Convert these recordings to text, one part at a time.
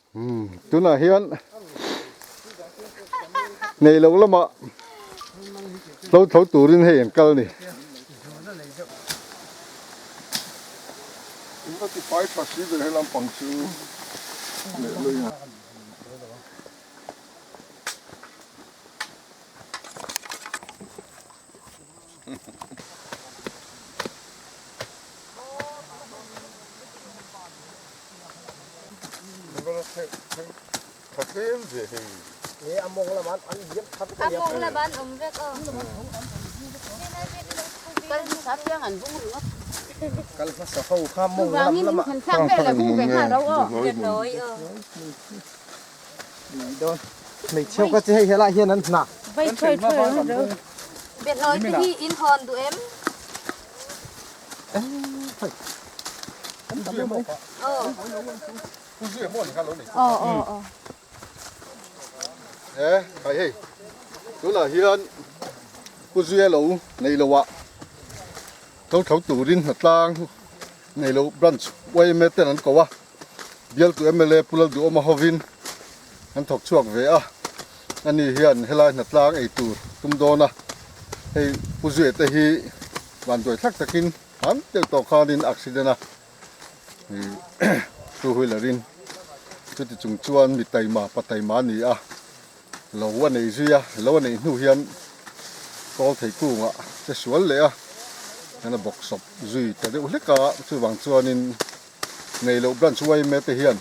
Tunah hian nei lo lamah hlo tho turin hei an kal a ni. E khai hei tunah hian Pu Zuia lo nei lo ah tho tho turin hnatlang nei lo branch yma ten an ko a bialtu mla Pu Lalduhawma hovin an thawk chhuak ve a ani hian helai hnatlang ei tur tum dawn a hei Pu Zuia te hi vanduai thlak takin han deuh tawh khanin accident a two wheeler in chuti chung chuan mi taima pa taima a ni a lo a nei zui a lo a neih hnu hian kawl thei kungah che sual leh a hian a bawk sawp zui ta deuh hlek a chuvang chuanin nei loh branch yma te hian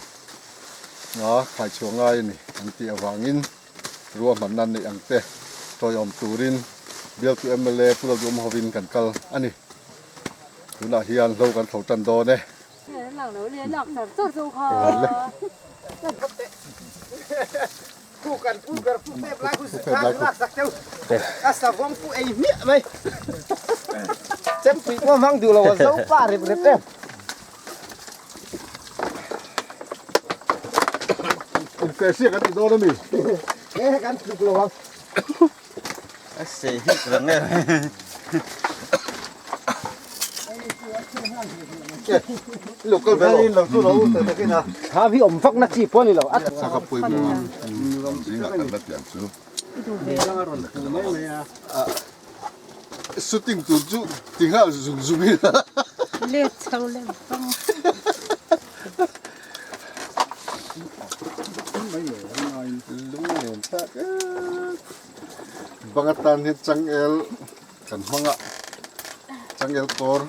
a khai chhuah ngai a ni an tih avangin ruahmanna neih ang te tawiawm turin bialtu mla Pu Lalduhawm hovin kan kal a ni. Tunah hian hlo kan thlo tan dawn e. Inpehsiak an ti dawn a mi? A sei hik rang e. Local ve lo. Thla hi awm vak na chi pawh a ni lo. Saka pui mu zingah kan la pian chu. Shooting tur chu ti nghal zung zung ila. Let chho leh vang. Lung len thlak e. Bang atan hian changel kan hmang a, changel kawr.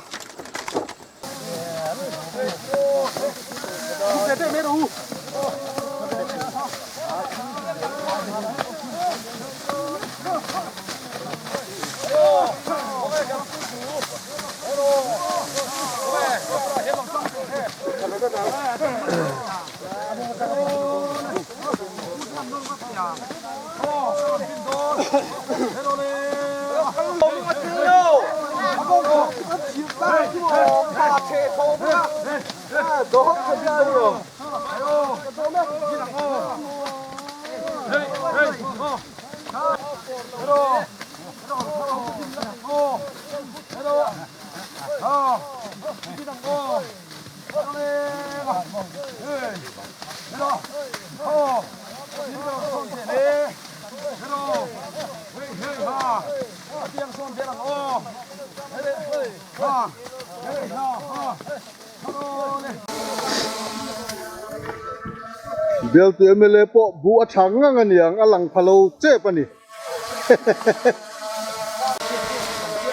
Bialtu mla pawh buh a tha ngang a niang a lang pha lo chep a ni.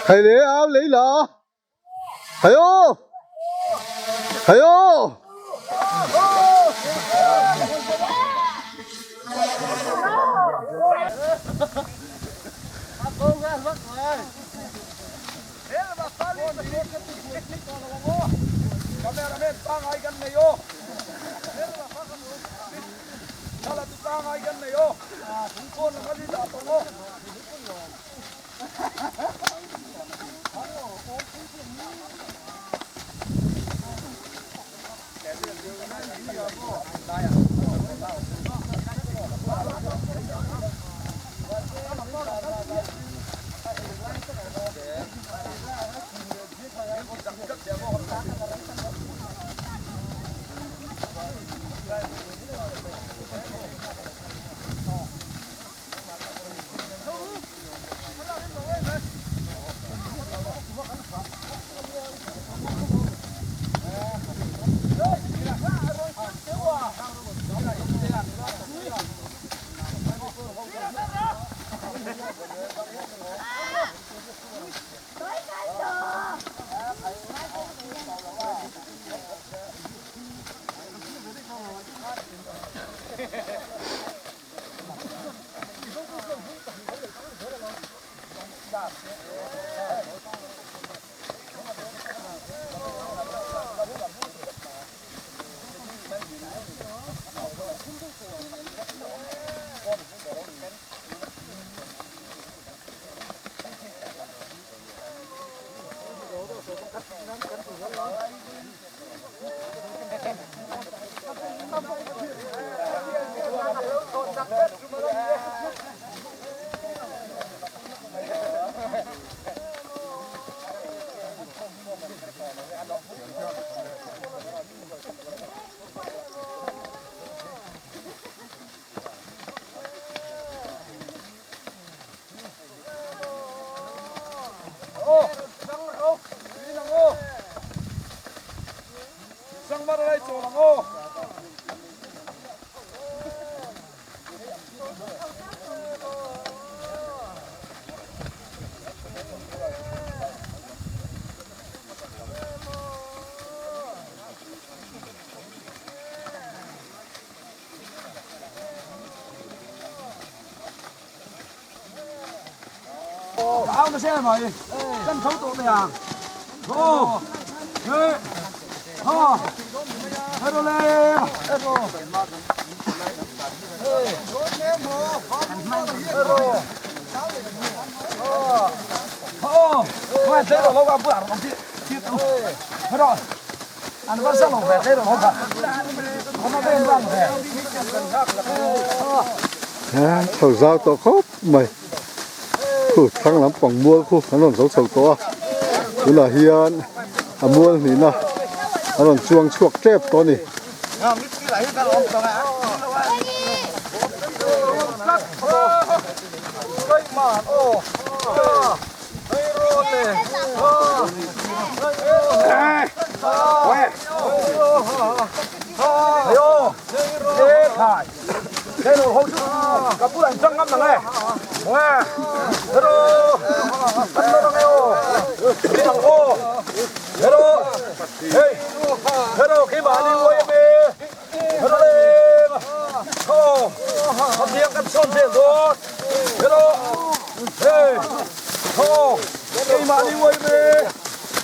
Hei le au lei la. Hei aw. Hei aw. Chho zau tawh khawp mai khu thlang lampang mual khu an rawn zo chho tawh a tunah hian a mual hnihna an rawn chuang chhuak tep tawh a ni.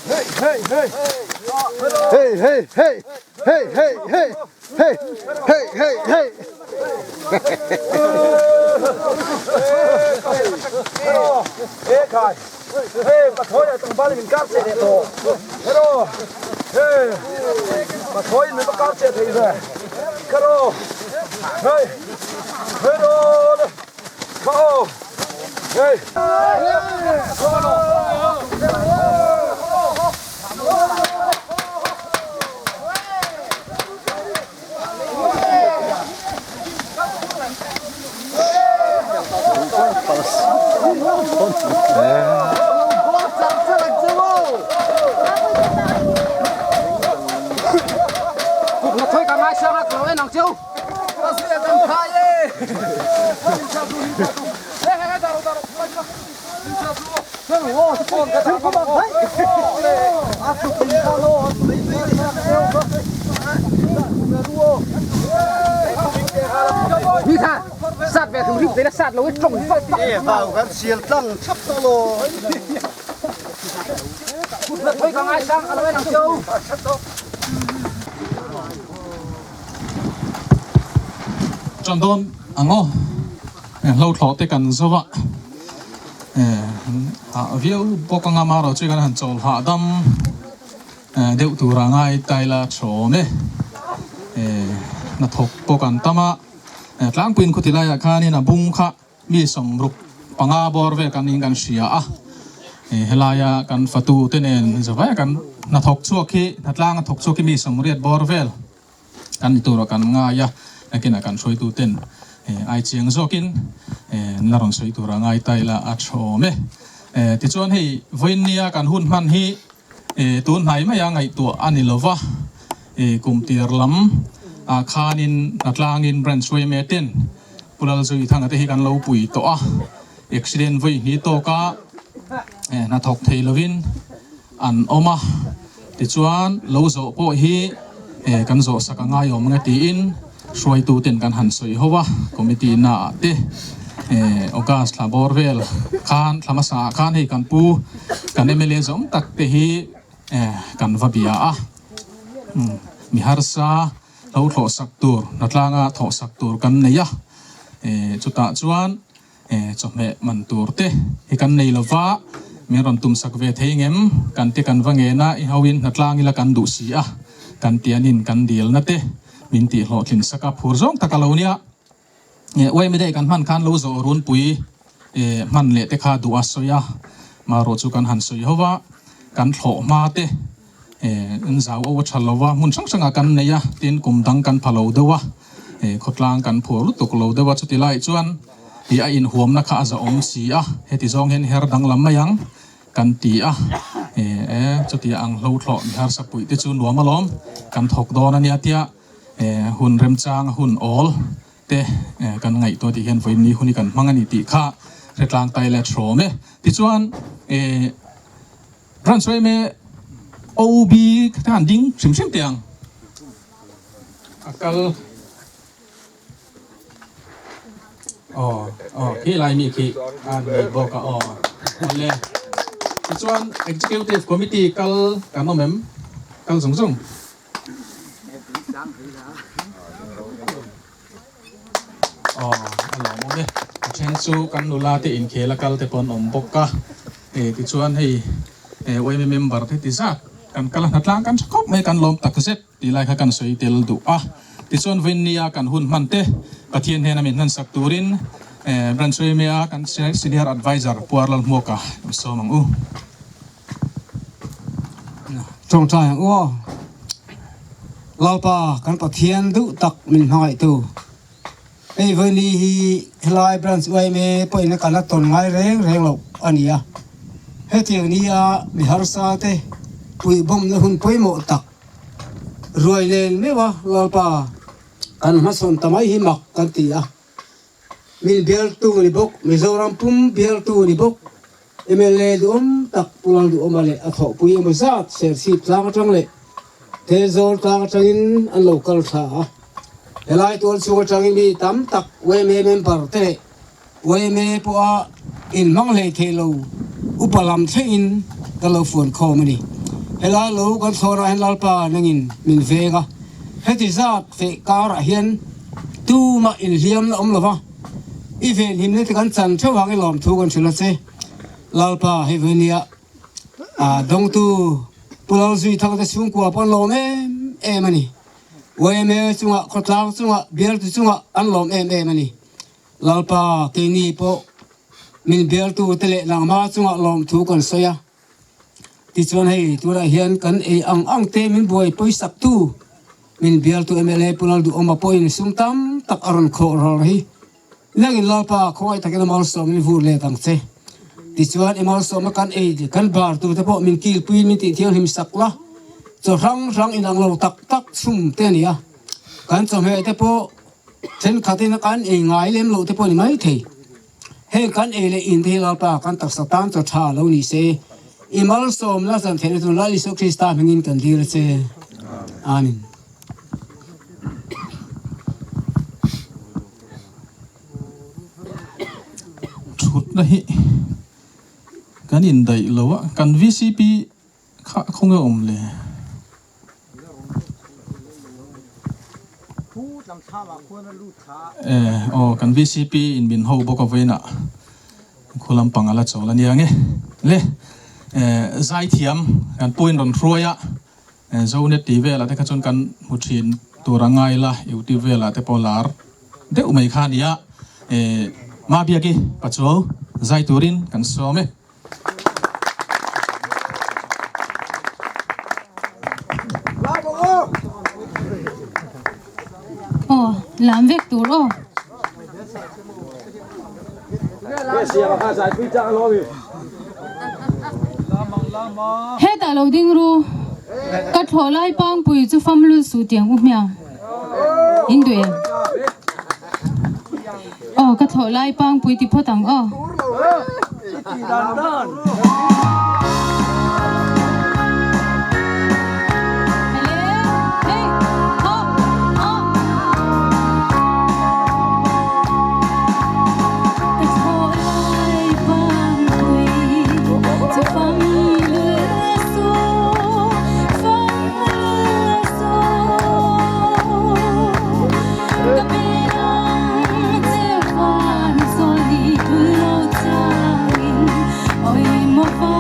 Hey hey hey hey hey hey hey hey hey hey Tan dawn ang aw hlo thlawh te kan zo a hah viau bawk anga marawh chu kan han chawl hahdam deuh tur a ngai taila thawm e hnathawk pawh kan tam a tlangpuiin khuti laiah khanin a bung kha Mi sawmruk panga bawr vel kan niin kan hria a, helaia kan fatu te nen zavaia kan hnathawk chhuak hi, hnatlang a thawk chhuak hi mi sawmriat bawr vel kan ni turah kan ngai a, nakinah kan hruaitu ten ai chiang zawkin an la rawn sawi turah ngai ta ila a tha awm e. Tichuan hei vawiinnia kan hun hman hi tun hnai maia ngaihtuah a ni lova, kum tir lam ah khanin hnatlangin branch yma ten Pu Lalzuithanga te hi kan lo pui tawh a, accident vawi hnih tawka hnathawk thei lovin an awm a, tichuan lo zawh pawh hi kan zawh sak a ngai awm ang e tiin hruaitu ten kan han sawi ho a, committee naah te August thla bawr vel khan thla hmasa ah khan hei kan pu kan mla zawm tak te hi kan va bia a, mi harsa Lo thlawh sak tur, hnatlanga thawh sak tur kan nei a, chutah chuan chawhmeh man tur te hi kan nei lova, min rawn tum sak ve thei ngem kan ti kan va ngen a, i hoin hnatlang ila kan duh si a, kan tianin kan dilna te min tih hlawhtlin sak a, phur zawng tak a lo nia. Uaimi daih kan hman khan lo zawh runpui hman leh te kha duh a sawi a, marawh chu kan han sawi ho va, kan thlawh hma te in zau o a tha lo va, hmun hrang hrangah kan nei a, tin kum dang kan pha lo deuh a, khawtlang kan phuar lutuk lo deuh a, chuti laiah chuan a inhuamna kha a zahawm si a, heti zawng hian her danglam mai ang kan ti a, chutia ang hlo thlawh mi harsa puih te chu nuam alawm kan thawk dawn a nia tia hun remchang hun awl te kan ngaihtuah tih hian vawiin ni hun hi kan hmang a ni tih kha hretlang tai leh hrawm e. Tichuan Branch yma OB kha han ding hrim hrim teh ang a kal aw aw khi lai mi khi a ni bawk a aw awle tichuan Executive Committee kal kan awm em kal zawng zawng. Aw a lawmawm e. A then chu kan nula te inkhel a kal te pawh an awm bawk a. E tichuan hei e yma member te ti zat kan kal a hnatlang kan tha khawp mai kan lawm tak zet tih lai kha kan sawi tel duh a. Tichuan Vawinia kan hun hman te Pathian hnena min hmansak turin e Branch yma kan Senior Adviser Puarlalhmuaka sawm ang u. Tawngtai ang u aw. Lalpa kan Pathian duh tak min hmangaihtu. Hei vawiini hi helai branch yma pawhin a kan a tawn ngai reng reng loh a ni a. Hetiang nia mi harsa te puihbawmna hun pawimawh tak ruai len meuh a Lalpa kan hmasawn ta mai hi mak kan ti a. Min bialtu ni bawk, Mizoram pum bialtu ni bawk, mla duhawm tak Pu Lalduhawma leh a thawhpui emaw zat Serchhip tlang atang leh Thelzawl tlang atangin an lo kal thla a. Helai tual chhung atangin mi tam tak yma member te leh yma pawha inhmang hlei thei lo upa lam thlengin ka lo fuan khawm a ni. Helai lo kan thlawrah hian Lalpa nangin min veng a, heti zat feh karah hian Tumah inhliam la awm lova, i venhimna te kan chan theuh ang i lawmthu kan hrilh a che. Lalpa hei vawi nia a dawngtu Pu Lalzuithanga te chhungkua pawh an lawm em em a ni. Yma chungah, khawtlang chungah, bialtu chungah an lawm em em a ni. Lalpa keini pawh min bialtu te leh nangma chungah lawmthu kan sawi a. Tichuan hei tunah hian kan ei ang ang te min buai pawisak tu min bialtu mla Pu Lalduhawma pawhin sum tam tak a rawn khawh rawr hi nangin Lalpa khawngaih takin a malsawm in vur let ang che. Tichuan i malsawmna kan ei kan bar tur te pawh min kilpuiin min tih thianghlim sak la, chaw hrang hrang inang lo tak tak chhum te a ni a, kan chawhmeh te pawh thenkhatin kan ei ngai lem loh te pawh a ni maithei. Heng kan ei leh in te hi Lalpa kan taksa tan chaw tha lo ni se, i malsawmna zan theihna chu Lal Isua Krista hmingin kan dil a che. Amen. Thutna hi kan indaih lo a, kan vcp Kha khawnge awm le? E aw kan vcp in min ho bawk a vawiinah khu lampang a la chawl a nia nge le e zaithiam kan pu in rawn hruai a zonet tih velah te kha chuan kan hmu thin tur a ngai la youtube velah te pawh lar deuh mai kha a ni a e Mabiaki Pachuau zai turin kan sawm e. Aw lam vek tur aw. Hetah lo ding ru ka thlawh lai pangpui chu fam lul suh tiang u hmiang in duh em? Aw ka thlawh lai pangpui ti phawt ang aw. Ka thlawh lai pangpui chu fam lul suh, fam lul suh. Ka bel ang che khuan zawl ni thul lo changin awi maw va.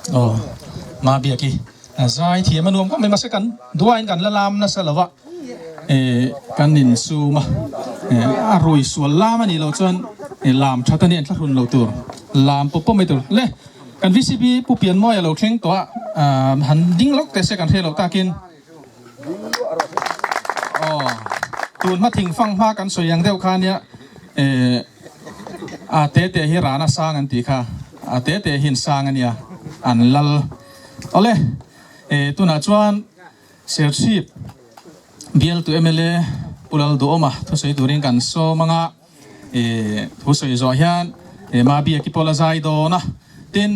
Aw ma biaki zai thiam a nuam khawp mai mahse kan duain kan la lam nasa lo va eh kan in sum a eh a rui sual lam a nih loh chuan lam that a nih an thlahrun lo tur lam pawp pawp mai tur le kan VCP Pu Pianmawia lo thleng tawh a han ding lawk teh se kan hre loh takin Aw, tun hma thingfang hma kan sawi ang deuh kha nia eh a te te hi rana sang an tih kha, a te te hian sang a nia an lal. Awle, eh tunah chuan Serchhip bialtu mla Pu Lalduhawma thusawi turin kan sawm ang a. Eh thu sawi zawh hian eh Mabiaki pawh la zai dawn a, tin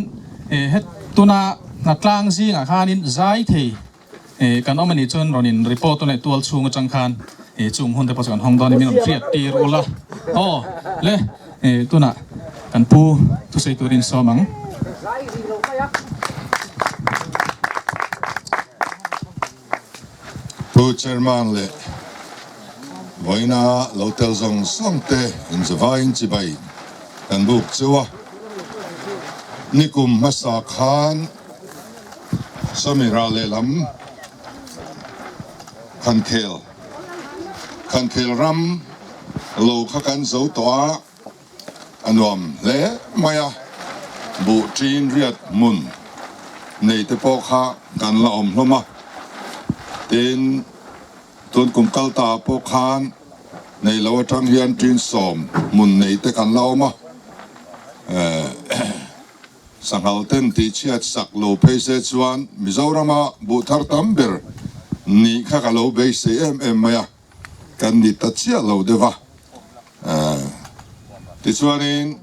eh het tuna hnatlang zingah khanin zai thei eh kan awm anih chuan rawn in report a leh tual chhung atang khan eh chung hun te pawh chu kan hawng dawn a min rawn hriat tir ula aw le eh tunah. Kan pu thusawi turin sawm ang. Pu Chairman leh vawiina lo tel zawng zawng te inzavaiin chibai kan buk chu a. Nikum hmasa khan sawmi ral lehlam Khankhel Khankhel ram lo kha kan zo tawh a, a nuam hle mai a, buh ṭin riat hmun nei te pawh kha kan la awm hlawm a, tin tun kum kal ta ah pawh khan nei lo aṭang hian ṭin sawm hmun nei te kan la awm a, Sanghal ten tihchhiat sak lo phei se chuan Mizorama buh thar tam ber nih kha ka lo beisei em em mai a. Kan ni ta chiah lo deuh a. Tichuanin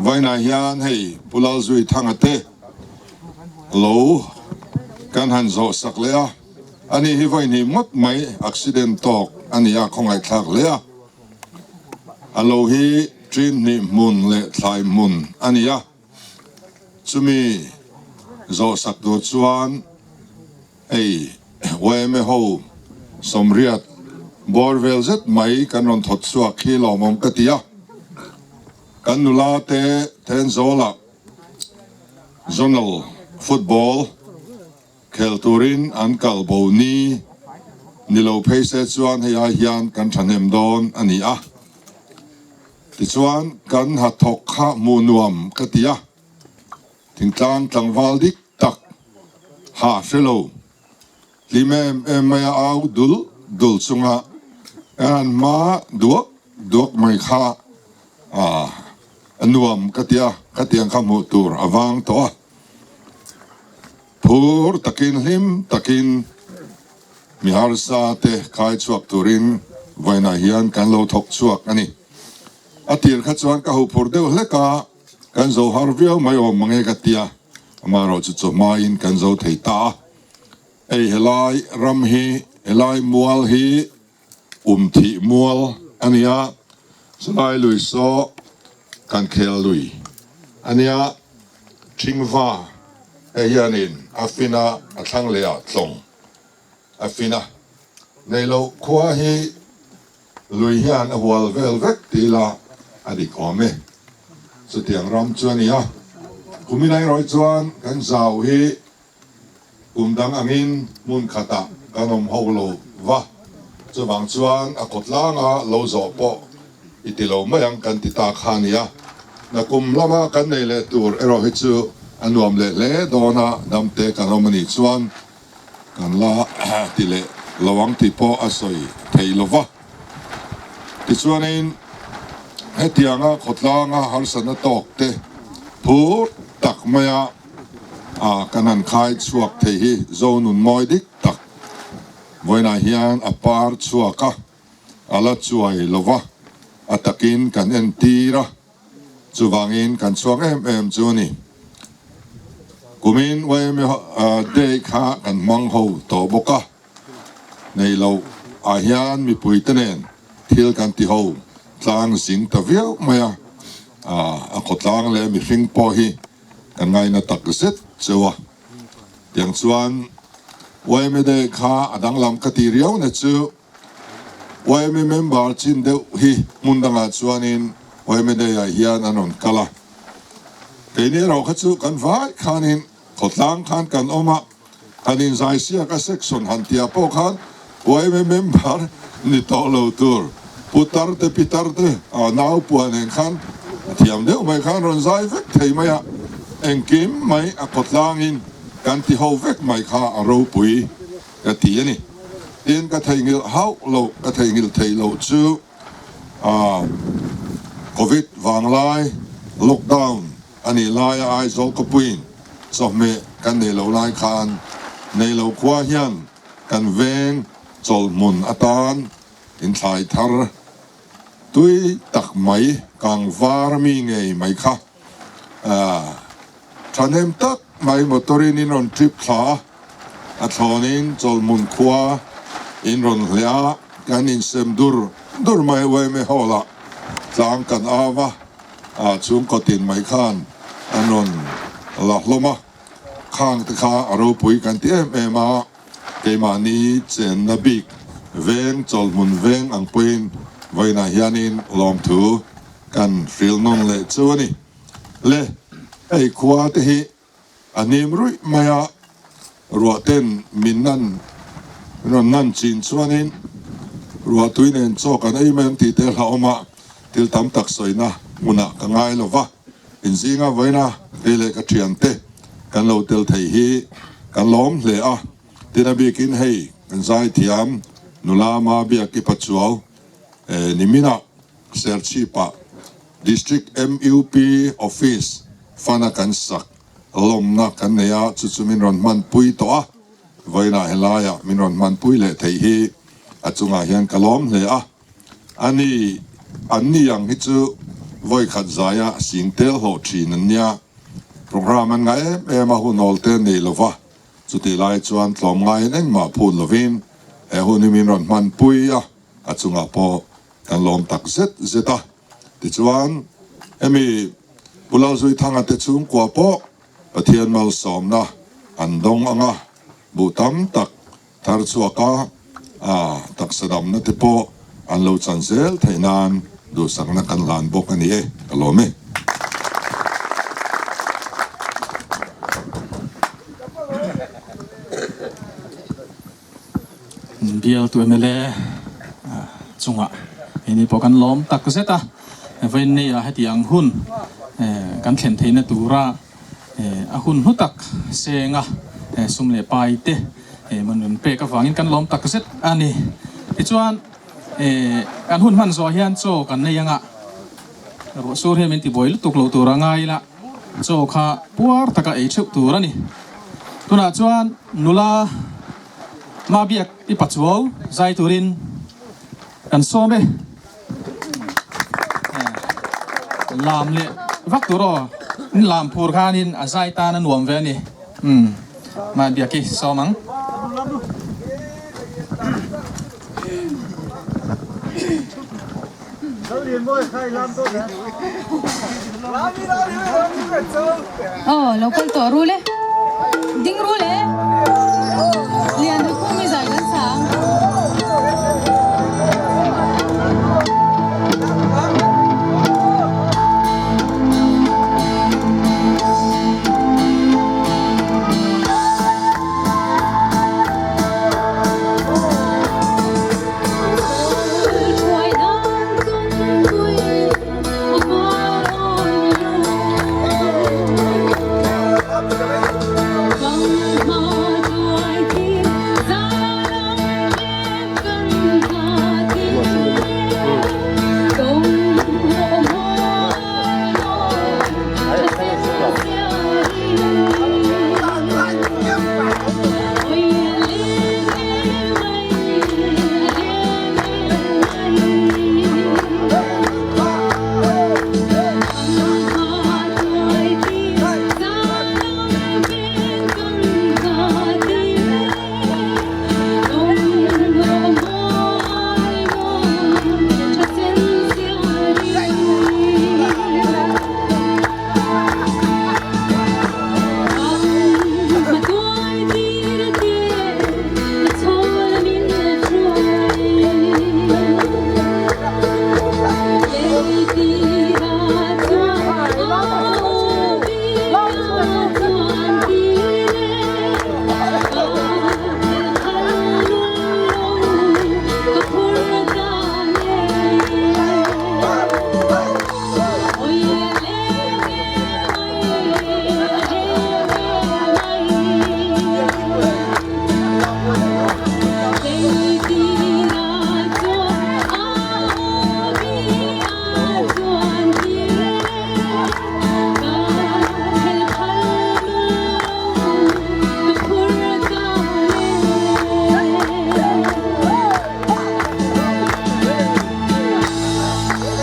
vainah hian hei Pu Lalzui Thanga te lo kan han zawh sak leh a, ani hi vaihnih ngawt mai accident tawk a ni a, khawngaihthlak hle a. A lo hi ṭin hnih hmun leh thlai hmun a ni a, chumi zawh sak tur chuan Hei yma ho sawmriat bawr vel zet mai kan rawn thawt chhuak hi lawmawm ka ti a, kan nula te Thenzawl-ah Zonal Football khel turin an kal bo ni ni lo phei se chuan hei ai hian kan thahnem dawn a ni a, tichuan kan hathawk kha hmuh nuam ka ti a. Thingtlang tlangval dik tak ha hre lo, hlim em em mai a au dul dul chunga kan han hma duak duak mai kha a nuam ka ti a, khatiang kha hmuh tur a vang tawh a. Phur takin hlim takin mi harsa te khai chhuak turin vawiinah hian kan lo thawk chhuak a ni. A tir kha chuan ka huphur deuh hlek a. Kan zo har viau mai awm mange ka tia, amaherawh chu chawhmain kan zo thei ta a. Hei helai ram hi, helai mual hi umthih mual a nia, chulai lui saw kan khel lui a nia, Thingva hei hianin a fin a, a thlang leh ah tlawng a fin a, neilo khua hi Lui hian a hual vel vek ti ila a dik awm e. Chutiang ram chu a ni a. Kumin erawh chuan kan zau hi kum dang angin hmun khatah kan awm ho lo va, chuvang chuan a kawtlanga lo zawh pawh i ti lo mai ang kan ti ta kha a ni a. Nakum lama kan nei leh tur erawh hi chu a nuam leh hle dawn a, damte kan awm a nih chuan Kan la ti leh lo ang tih pawh a sawi thei lo va. Tichuanin hetianga khawtlanga harsatna tawk te phur tak maia kan han khai chhuak thei hi Zonun mawi dik tak vawiinah hian a par chhuak a, a la chuai lo va, a takin kan entir a. Chuvangin kan chhuak em em chu a ni. Kumin yma Day kha kan hmang ho tawh bawk a, nei loh ah hian mipui te nen thil kan ti ho tlang zing ta viau mai a, a khawtlang leh mihring pawh hi kan ngaina tak zet cheu a. Tiang chuan yma Day kha a danglam ka ti riau na chu. Yma member chin deuh hi hmun dangah chuanin yma day ah hian an rawn kal a, keini erawh kha chu kan vai khanin khawtlang khan kan awm a, han inzaisiak a section han tih ah pawh khan yma member ni tawh lo tur putar te pitar te nau puan nen khan a thiam deuh mai khan rawn zai vek thei mai a, engkim mai a khawtlangin kan ti ho vek mai kha a ropui. Ka ti a ni. Tin, ka theihnghilh hauh loh, ka theihnghilh theih loh chu Covid vanglai, lockdown a nih laia Aizawl khawpuiin chawhmeh kan neih loh lai khan neilo khua hian kan veng chawlhmun atan inthlai thar tui tak mai, kang var mi ngei mai kha thahnem tak mai motor-in in rawn trip thla a. A thlawnin Chawlhmun khua in rawn hleh a, kan insem dur dur mai yma Hall-ah tlang kan au a. A chhungkaw tin mai khan an rawn la hlawm a, khang te kha a ropui kan ti em em a, keimahni chenna bik veng chawlhmun veng ang pawhin vawiinah hianin lawmthu kan hrilh nawn leh chu a ni. Le, hei khua te hi A hnim ruih mai a, ruah ten min nan rawn nan chin chuanin ruah tui nen chaw kan ei mai ang tih te hlauhawm a, thil tam tak sawina hmunah ka ngai lo va, inzinga vawiina kei leh ka thiante kan lo tel thei hi kan lawm hle a, tin a bikin hei kan zaithiam nula Mabiaki Pachuau niminah Serchhip-ah District MUP Office fana kan sak lawmna kan nei a, chu chu min rawn hmanpui tawh a, vawiinah helaiah min rawn hmanpui leh theih hi a chungah hian ka lawm hle a. A ni, an ni ang hi chu vawikhat zaia sing tel hlawh thin an nia, programme an ngah em em a, hun awl te nei lova, chutih lai chuan tlawmngaiin engmah phut lovin he hun hi min rawn hmanpui a, a chungah pawh Kan lawm tak zet zet a. Tichuan, hemi Pu Lalzuithanga te chhungkua pawh Pathian malsawmna an dawng ang a, buh tam tak thar chhuak a, a taksa damna te pawh an lo chan zel theih nan duhsakna kan hlan bawk a ni e, ka lawm e. Bialtu mla chungah hei pawh kan lawm tak zet a, vawiin ah heti ang hun kan thlen theihna tura a hun hnu tak senga sum leh pai te man rawn pek avangin kan lawm tak zet a ni. Tichuan kan hun hman zawh hian chaw kan nei anga ruah sur hian min tibuai lutuk lo tur a ngai ila chaw kha puar taka ei theuh tur a ni. Tunah chuan nula Mabiak i Pachuau zai turin kan sawm e. Lam leh vak tur aw, in lam phur khanin a zai tan a nuam ve a ni. Umm Mabiak i sawm ang. Aw lo kal tawh ru le ding ru le lian ri khum i zai kan sang.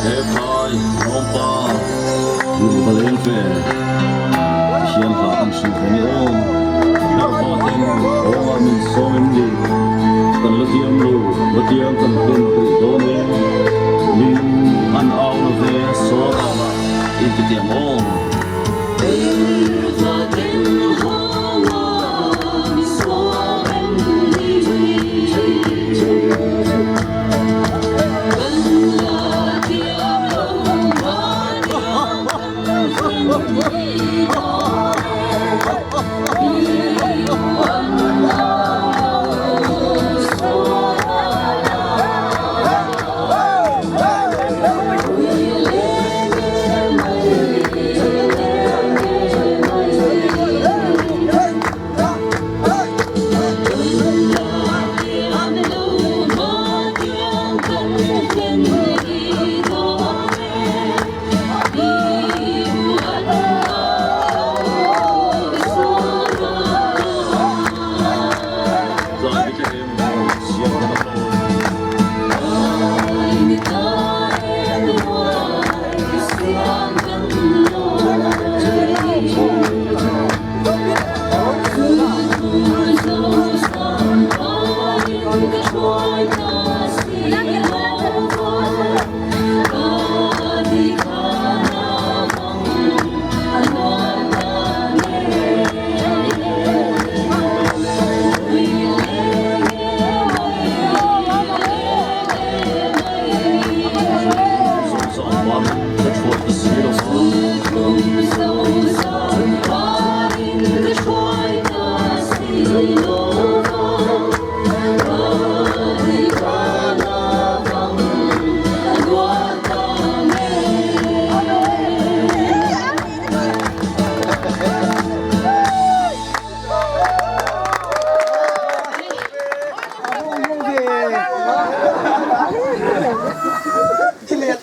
He phai lawmpa lung va leng ve Pathian hla kan hrilh ve ni awm Hlauhva ten awngah min sawm em ni Kan la diam lo la diam kan hlen theih dawn e Ling an au na ve sawn alah. Inti tiang aw.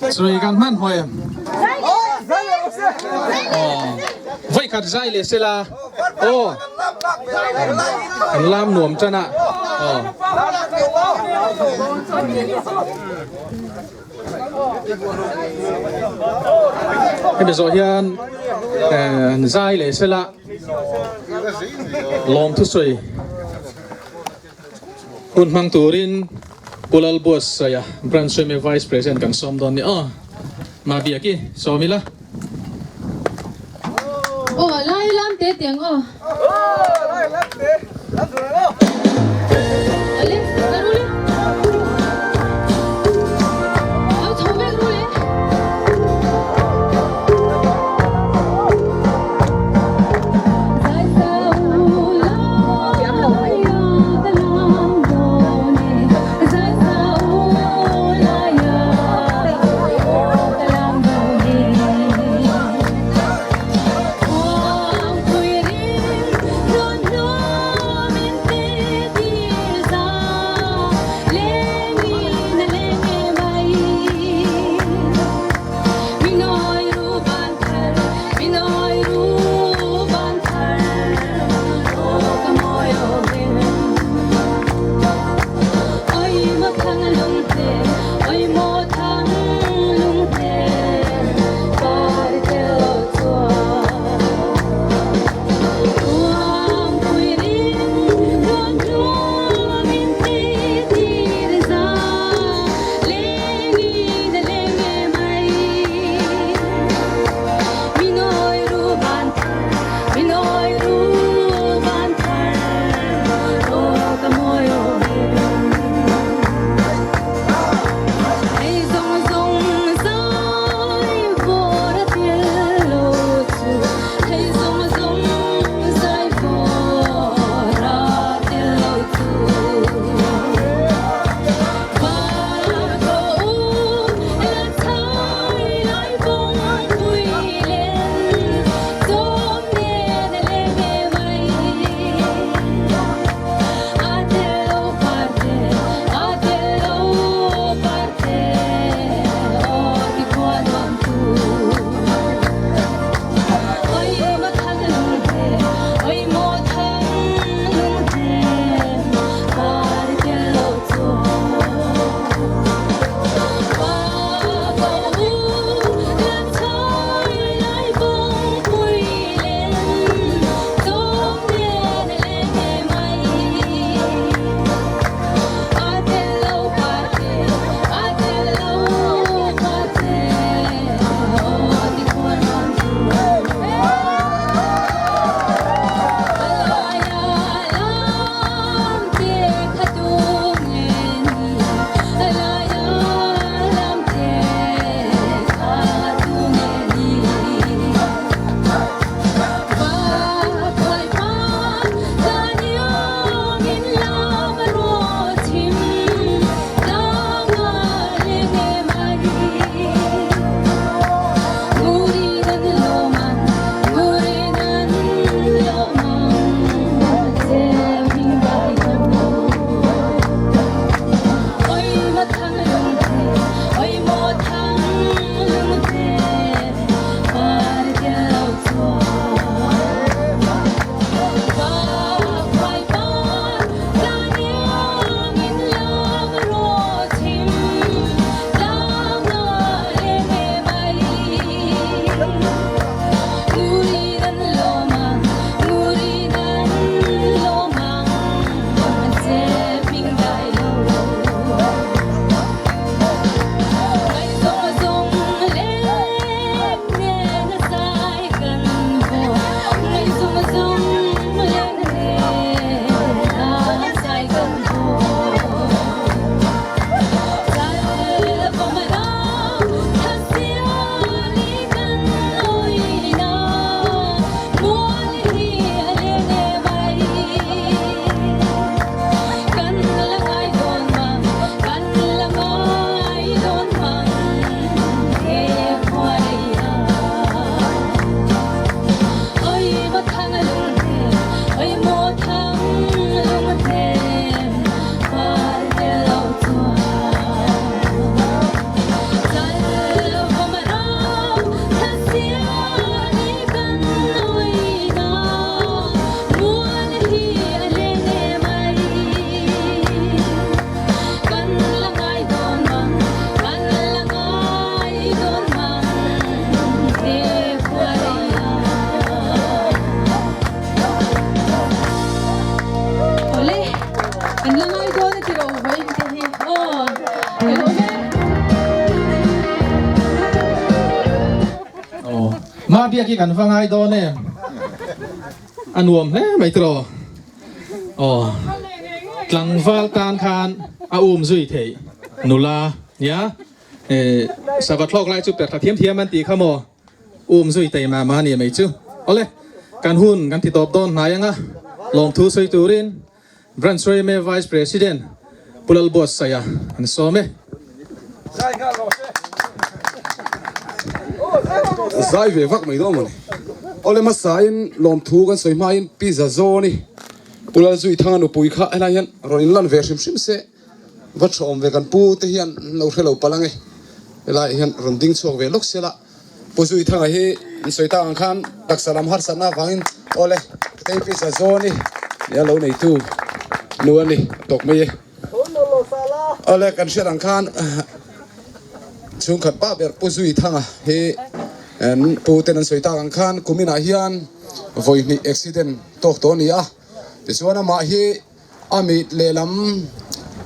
Sawi kan hman hawi em? Aw, vawi khat zai leh sela aw, an lam nuam tan a aw. Hemi zawh hian zai leh sela lawm thusawi hun hmang turin Pu Lalbuatsaia Branch yma Vice President kan sawm dawn ni aw. Mahbiaki sawm ila. Aw lai lam te tiang aw. Ale ka ru le. Au chho vek ru le. hi kan va ngai dawn em? A nuam hle mai tiraw? Aw, tlangval tan khan a um zui theih nula nia. Sava thlawk lai chu perhla thiam thiam an tih kha maw? Um zui tei mah mah a ni mai chu. Awle, kan hun kan ti tawp dawn hnai anga lawmthu sawi turin Branch yma Vice President Pu Lalbuatsaia an sawm e. Zai ve vak mai dawn mawni. Awle hmasain lawmthu kan sawi hmain Pi Zazawni Pu Lalzuithanga nupui kha helai hian rawn inlan ve hrim hrim se. Va thawm ve kan pu te hian an lo hre lo palh ang e. Helaiah hian rawn ding chhuak ve lawk sela. Pu Zuithanga hi an sawi tak ang khan taksa lam harsatna avangin awle tei pi za zawn i nia lo neitu nu a ni a tawk mai e. Awle kan hriat ang khan chhungkhat pa ber Pu Zuithanga hi an pu ten an sawi tak ang khan kuminah hian vawi hnih accident tawk tawh a ni a. Tichuan amah hi A mit lehlam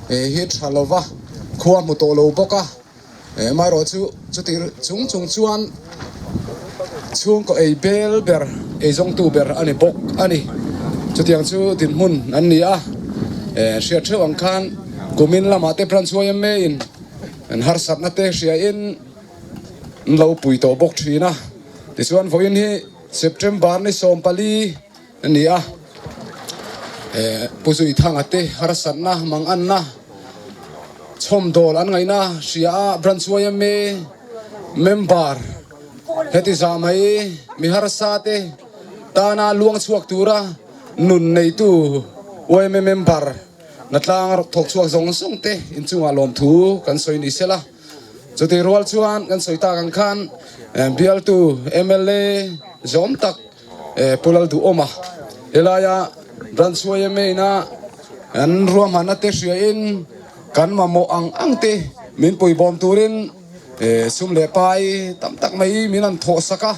hi tha lova, khua hmu tawh lo bawk a, amaherawh chu chuti chung chung chuan chhungkaw ei bel ber, ei zawngtu ber a ni bawk a ni. Chutiang chu dinhmun an ni a, hriat theuh ang khan kumin lamah te branch yma in an harsatna te hriain an lo pui tawh bawk thin a, tichuan vawiin hi September ni 14, A ni a, Pu Zuithanga te harsatna manganna chhawmdawl an ngaihna hria a, Branch yma member heti zah mai mi harsa te tana luang chhuak tura nun neitu yma member natlang thawk chhuak zawng zawng te inchungah lawmthu kan sawi ni sela. Chutih rual chuan kan sawi tak ang khan bialtu mla zawm tak Pu Lalduhawma helaia Branch yma ina an ruahmanna te hriain kan mamawh ang ang te min puibawm turin sum leh pai tam tak mai min han thawh sak a,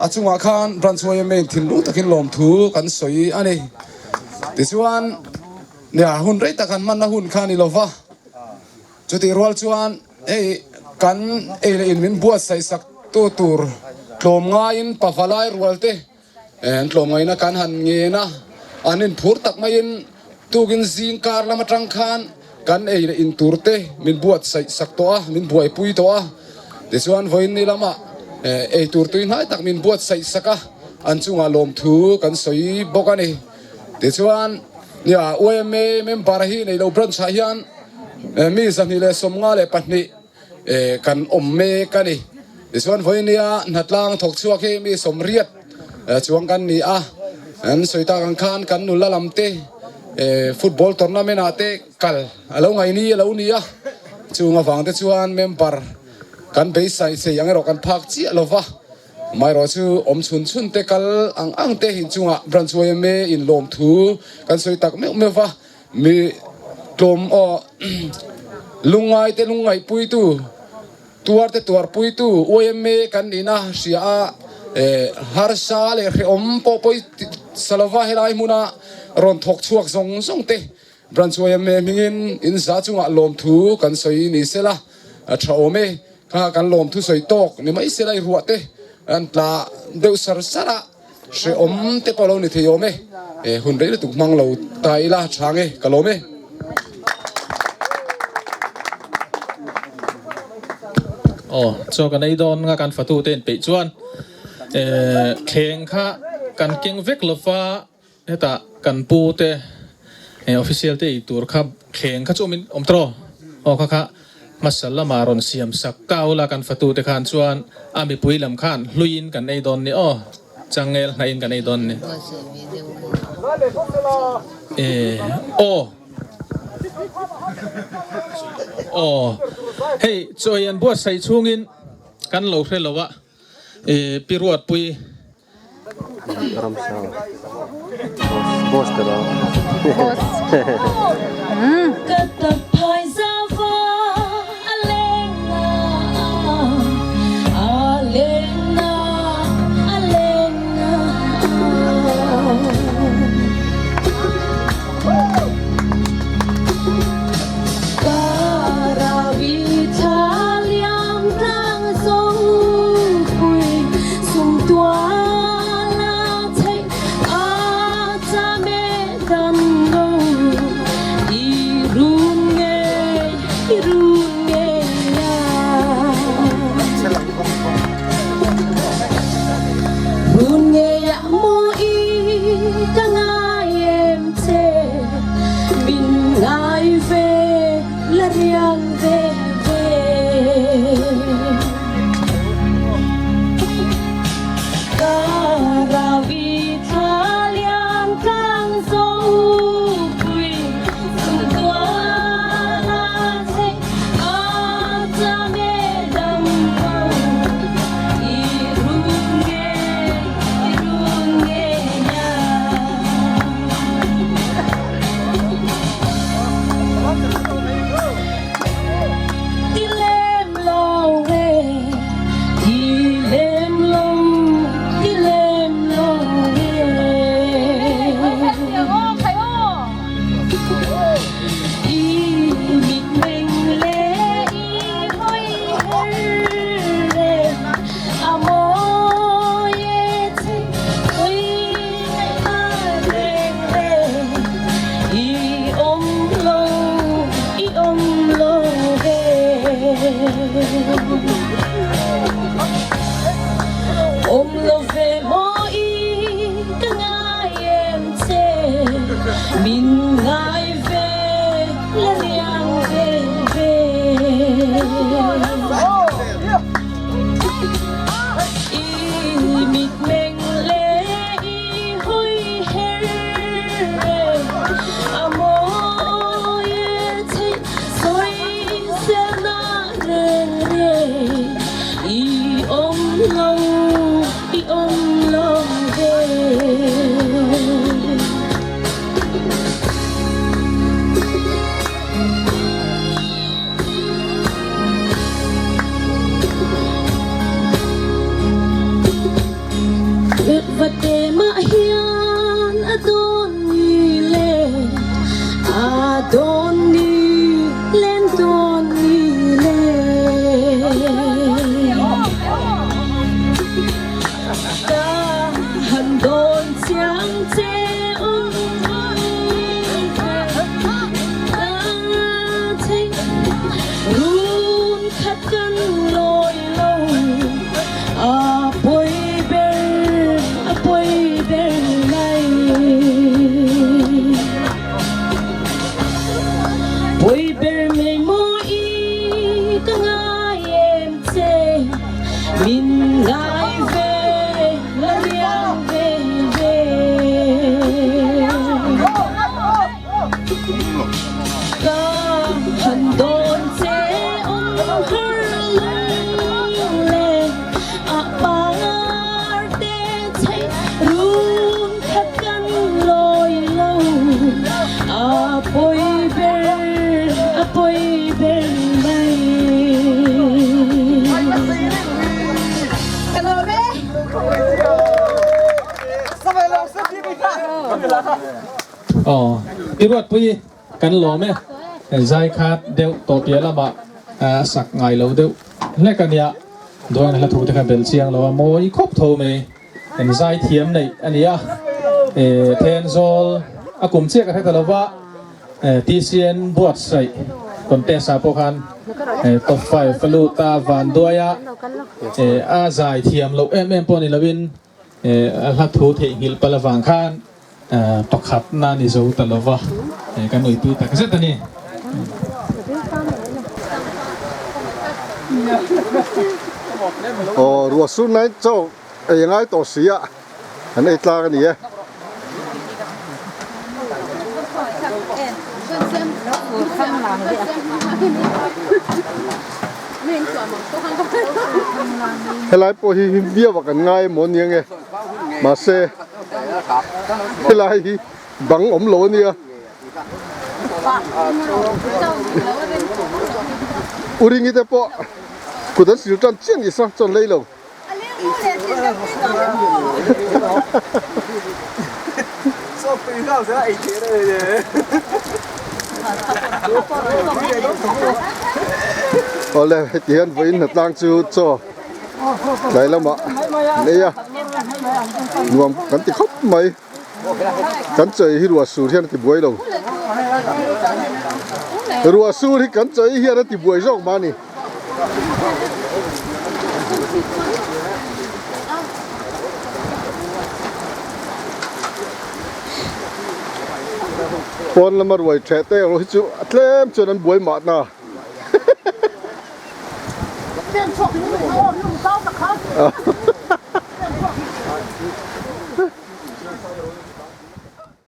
a chungah khan Branch yma in thinlung takin lawmthu kan sawi a ni. Tichuan nia hun rei tak han hmanna hun kha a ni lova. Chutih rual chuan hei kan ei leh in min buatsaih sak tu tur tlawm ngaiin pavalai rual te an tlawm ngaihna kan han ngen a, an inphur tak maiin tukin zing kar lam atang khan kan ei leh in tur te min buatsaih sak tawh a, min buaipui tawh a. Tichuan vawiin ni lamah ei tur tui hnai tak min buatsaih sak a, an chungah lawmthu kan sawi bawk a ni. Tichuan nia yma member hi neilo branch ah hian Mi 254 kan awm mek a ni. Tichuan vawinia hnatlang thawk chhuak hi mi 80 chuang kan ni a. An sawi tak ang khan kan nula lam te football tournament ah te kal a lo ngaih ni a lo ni a. Chung avang te chuan member kan beisai sei ang erawh kan phak chiah lo va. Amaherawh chu awm chhun chhun te kal ang ang te inchungah branch yma in lawmthu kan sawi tak meuh meuh va. Mi tlawm aw lungngai te lungngaihpuitu, tuar te tuarpuitu yma kan nihna hria a, harsa leh hrehawm pawh pawi sa lova helai hmuna rawn thawk chhuak zawng zawng te Branch yma hmingin in za chungah lawmthu kan sawi ni sela a tha awm e. Kha kan lawmthu sawi tawk ni mai sela i ruah te an tla deuh sar sar a. Hrehawm te pawh lo ni thei awm e. Hun rei lutuk hmang lo ta ila tha nge ka lawm e. Aw chaw kan ei dawn nga kan fatu te inpeih chuan thleng kha kan keng vek lova hetah kan pu te official te ei tur kha thleng kha chu awm in awm tawh aw kha kha hmasa lamah rawn siam sak ta ula kan fatu te khan chuan a mipui lam khan hluiin kan ei dawn ni aw changel hnaihin kan ei dawn ni e aw aw hei chaw ei an buatsaih chhungin kan lo hre lo a e pi ruatpui Min ngai ve la riang ve ve. I mitmeng leh i hawi her e, a mawi e chheih sawi selna reng reng. I awm lo, i awm lo ve. Vate mah hian a dawn ni le, a dawn ni len dawn ni le. Ka han dawn chiang che awm ve, ka thei run khat kan lawi lo, a pawi ber, a pawi ber mai. Pawi ber mai maw i ka ngai em che, min ngai ve la riang ve ve. Ka han dawn che awm har lung le a par te chheih run khat kan lawi lo, a pawi ber, a pawi ber mai. Aw, i ruatpui kan lawm e. Zai khat deuh tawh piah lamah sak ngai lo deuh hlek a nia. Duan hla thu te kha bel chiang lo a, mawi khawp tho mai. Eng zai thiam neih a ni a, Thenzawl a kum chiah ka hre ta lo va, TCN buatsaih contest ah pawh khan top 5 a lut a, Vanduai a a zai thiam loh em em pawh ni loin a hla thu theihnghilh palh avang khan pakhatna ni zo ta lo va, kan uipui tak zet a ni. Aw ruah sur nai chaw ei a ngai tawh si a, an ei tlang a ni e. Helai pawh hi him viau a kan ngai emaw nia nge mahse helai hi bang awm lo a nia. Uringi te pawh kut an sil tan chiah ni sa chuan lei lo. Awle heti hian vawiin hnatlang chu chaw tlai lamah an ei a, nuam kan ti khawp mai. Kan chawi hi ruah sur hian a ti buai lo. Ruah sur hi kan chawi hian a ti buai zawk mah a ni. Pawn lama ruai theh te erawh hi chu a tlem chuan an buai mahna.